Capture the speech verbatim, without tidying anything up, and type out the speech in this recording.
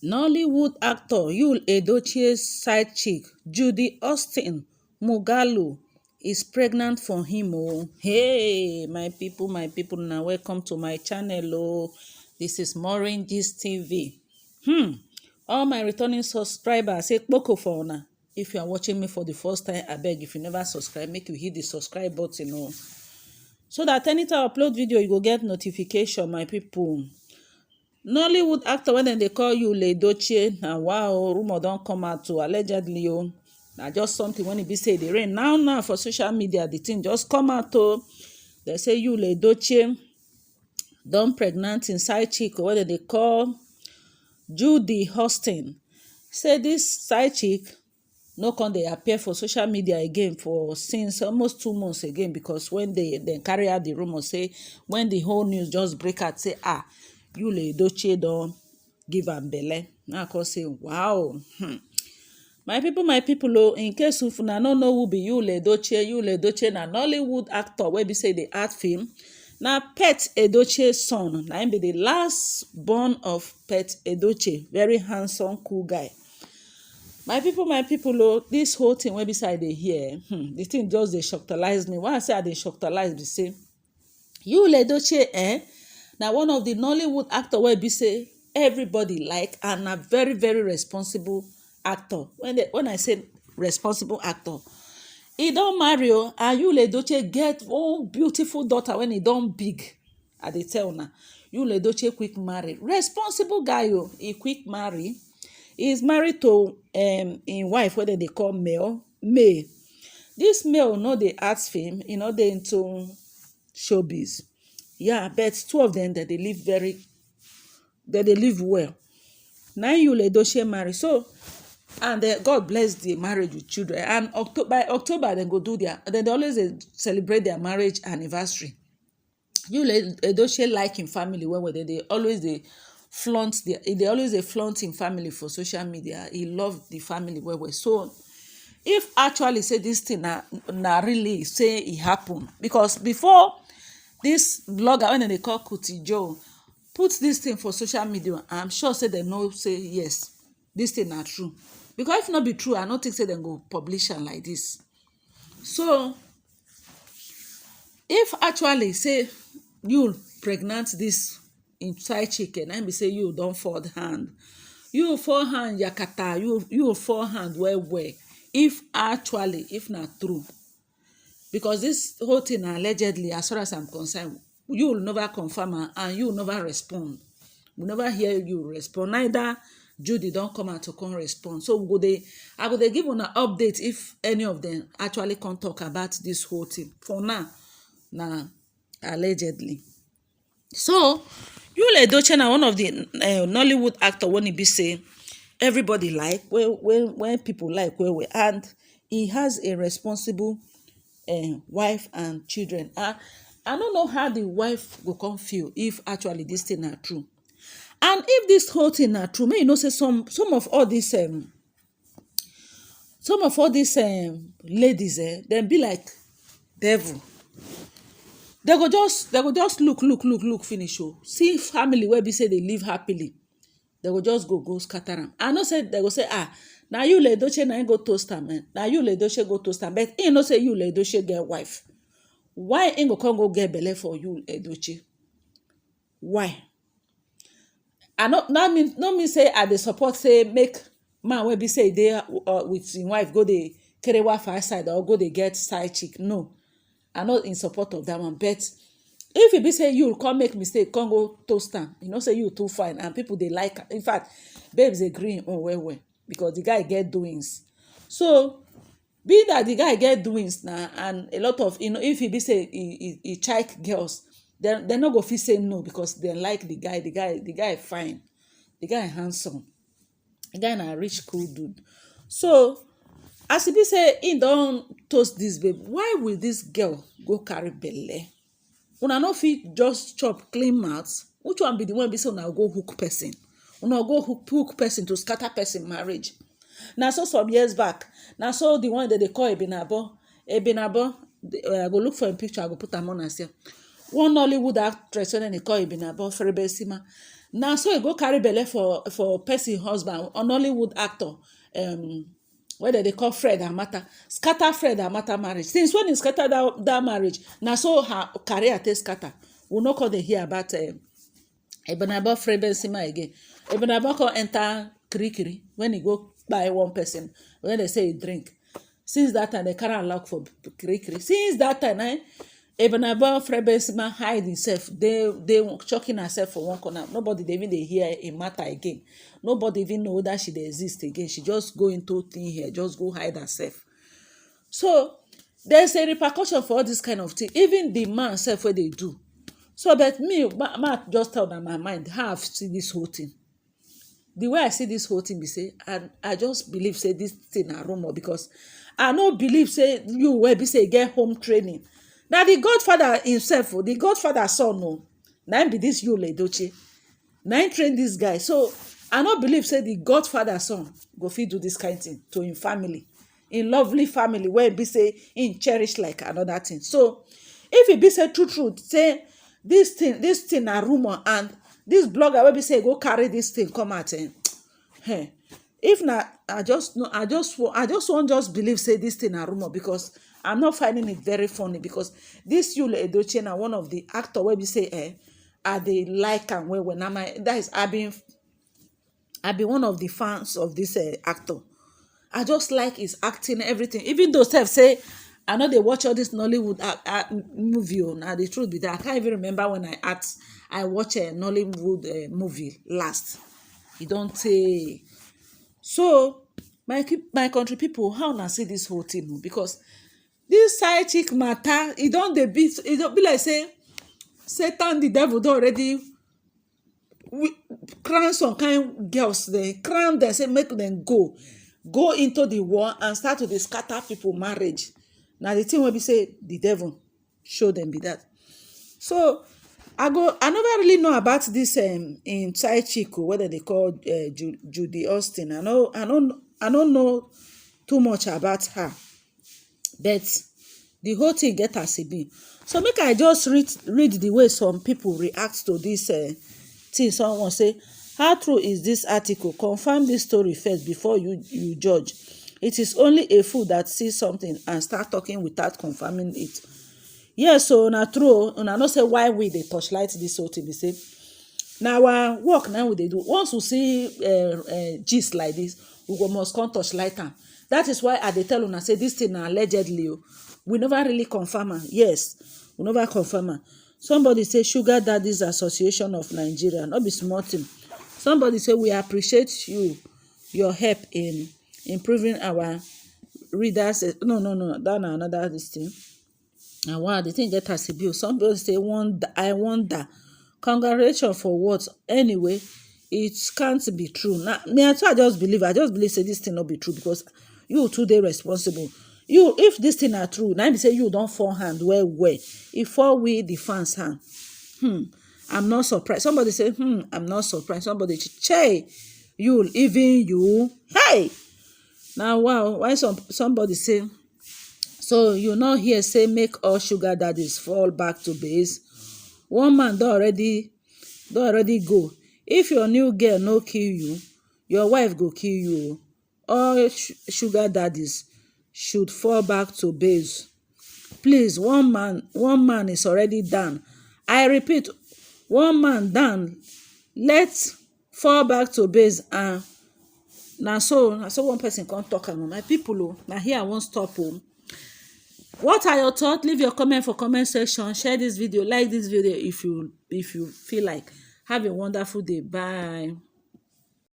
Nollywood actor Yul Edochie's side chick, Judy Austin Mugalu, is pregnant for him. Oh, hey, my people, my people, now welcome to my channel. Oh, this is Maureen Gist T V. Hmm, all my returning subscribers, say kpoko for una. If you are watching me for the first time, I beg, if you never subscribe, make you hit the subscribe button. Oh, so that anytime I upload video, you go get notification, my people. Nollywood actor wey dem dey call Yul Edochie, na wa o, rumour don come out o, allegedly o. Na just something wey e be say e dey reign now now for social media. The thing just come out o. Dem say Yul Edochie don pregnant im side chick wey dem dey call Judy Austin. Say this side chick no come dey appear for social media again for since almost two months again, because when they dem carry out the rumour, say when the whole news just break out, say, ah, Yul Edochie don give am belle. Now I come say, wow. Hmm. My people, my people, oh, in case if una no know who be Yul Edochie, Yul Edochie na Nollywood actor wey be say dey act film. Na Pete Edochie son, na him be the last born of Pete Edochie, very handsome, cool guy. My people, my people, oh, this whole thing wey be say I dey hear, hmm, the thing just dey shocktalize me. Why I say I dey shocktalize be say, Yul Edochie, eh, na one of the Nollywood actor wey be say everybody like, and na very, very responsible actor. When they, when I say responsible actor, he don marry o, and Yul Edochie get one beautiful daughter when he don big. I dey tell una, Yul Edochie quick marry. Responsible guy o, he quick marry. He is married to um, him wife wey dem dey call Mel, May. This Mel no dey act film, he no dey into showbiz. Yeah, but two of them, dem dey live very, dem dey live well. Na Yul Edochie marry. So, and uh, God bless the marriage with children. And October, by October, dem go do their, dem dey always dey celebrate their marriage anniversary. Yul Edochie like him family well well. Dem dey always dey flaunt the, he dey always dey flaunt him family for social media. He love the family well well. So if actually say this thing na, na really say e happen, because before this blogger wey dem dey call Kuti Joe put this thing for social media, I'm sure say dem know say yes, this thing na true. Because if no be true, I no think say dem go publish am like this. So if actually say Yul pregnant this im side chick, eh, na im be say Yul don fall hand. Yul fall hand yakata, Yul, Yul fall hand well well. If actually, if na true, because this whole thing na allegedly, as far as I'm concerned, Yul never confirm am and Yul never respond. We never hear Yul respond. Neither Judy don come out to come respond. So we go dey, I go dey give una update if any of them actually come talk about this whole thing. For now, na allegedly. So Yul Edochie na one of the uh, Nollywood actor wey e be say everybody like, when, when, when people like well well, and he has a responsible uh, wife and children. I, I don't know how the wife go come feel if actually this thing na true. And if this whole thing na true, may you know say some, some of all these um, some of all these um, ladies, eh, dem be like devil. They go just, they go just look, look, look, look, finish. Oh, see family where be say they live happily. They go just go, go scatter am. I know say they go say, ah, na Yul Edochie na him go toast am, eh? Na Yul Edochie go toast am. But he know say Yul Edochie get wife. Why he go come go get belle for Yul Edochie? Why? I no, no mean, no mean say I dey support say make man wey be say e dey uh, with him wife go dey kerewa for outside or go dey get side chick. No, I no in support of that one. But if e be say you come make mistake, come go toast am, you know say you too fine and people dey like am. In fact, babes dey gree him own well well because the guy get doings. So being that the guy get doings now, and a lot of, you know, if he be say he, he, he chike girls, then they no go fit say no because they like the guy. The guy, the guy fine, the guy handsome, the guy na rich cool dude. So as e be say he don toast this babe, why will this girl go carry belle? Una no fit just chop clean mouth. Which one be the one be say una go hook person? Una go hook, hook person to scatter person marriage. Na so some years back, na so the one that they call Ebinabo, Ebinabo, the- uh, I go look for a picture, I go put am on and say, one Nollywood actress when they call Ebinabo, Ferebe Sima. Na so e go carry belle for for person husband, a Nollywood actor, um, wey dem dey call Fred Amata. Scatter Fred Amata marriage. Since when he scatter that, that marriage, na so her career take scatter. We no come dey hear about, um, Ebonabo Fred Benzema again. Ebonabo come enter Kirikiri when he go buy one person when they say he drink. Since that time, they carry am lock for Kirikiri. Since that time, eh, Ebonabo Fred Benzema hide himself. They they choking herself for one corner. Nobody dey even dey hear a matter again. Nobody even know that she dey exist again. She just go into thing here, just go hide herself. So there's a repercussion for all this kind of thing. Even the man self wey dey do. So, but me, ma, ma just tell na my mind how I see this whole thing. The way I see this whole thing be say, I, I just believe say this thing na rumor, because I no believe say you wey be say get home training. Na the godfather himself, o, the godfather son, o, na him be this Yul Edochie. Na him train this guy. So I no believe say the godfather son go fit do this kind thing to him family, him lovely family wey be say him cherish like another thing. So if e be say true true say this thing, this thing na rumor, and this blogger wey be say e go carry this thing come out, eh, eh, if na, I just no, I just wa- I just wan just believe say this thing na rumor, because I'm not finding it very funny, because this Yul Edochie na one of the actor wey be say, eh, I dey like am well well. Na my, that is, I been I be one of the fans of this, uh, actor. I just like his acting, everything. Even though self say I no dey watch all this Nollywood, uh, uh, movie, o, na the truth be that I can't even remember when I act, I watch a Nollywood, uh, movie last. E don tey. So my ki- my country people, how una see this whole thing, o? Because this side chick matter, e don dey be, e don be like say Satan, the devil, don already we crown some kind girls, dem crown dem, say make dem go, go into the world and start to dey scatter people marriage. Na the thing wey be say the devil show dem be that. So I go, I never really know about this, um, in side chick, o, wey dem dey call, uh, Ju- Judy Austin. I no, I no, I no know too much about her, but the whole thing get as e be. So make I just read read the way some people react to this, uh, thing. Someone say, "How true is this article? Confirm this story first before you you judge. It is only a fool that sees something and start talking without confirming it." Yes, so na true. Una know say why we dey torchlight this whole thing be say na our work na we dey do. Once we see, uh, uh, gist like this, we go must come torchlight am. That is why I dey tell una say this thing na allegedly, o. We never really confirm am. Yes, we never confirm am. Somebody say Sugar Daddies Association of Nigeria, no be small thing. Somebody say we appreciate you, your help in improving our readers. Eh, no, no, no, that na another this thing. And wow, the thing get as e be, o. Somebody say, "Wonder, I wonder." Congratulations for what? Anyway, it can't be true. Now, me, I too, I just believe, I just believe say this thing no be true, because you too dey responsible. You, if this thing are true, na be say you don fall hand well well. E fall we the fans hand. Hmm. I'm not surprised. Somebody say, "Hmm, I'm not surprised." Somebody say, "Che, you, even you." Hey! Now, wow, why some somebody say, "So you no hear say make all sugar daddies fall back to base?" One man don already don already go. If your new girl no kill you, your wife go kill you, o. All sh- sugar daddies should fall back to base. Please, one man, one man is already down. I repeat, one man down. Let's fall back to base. And na so, na so one person come talk am. My people, o, na here I wan stop, o. What are your thoughts? Leave your comment for comment section. Share this video, like this video if you if you feel like. Have a wonderful day. Bye.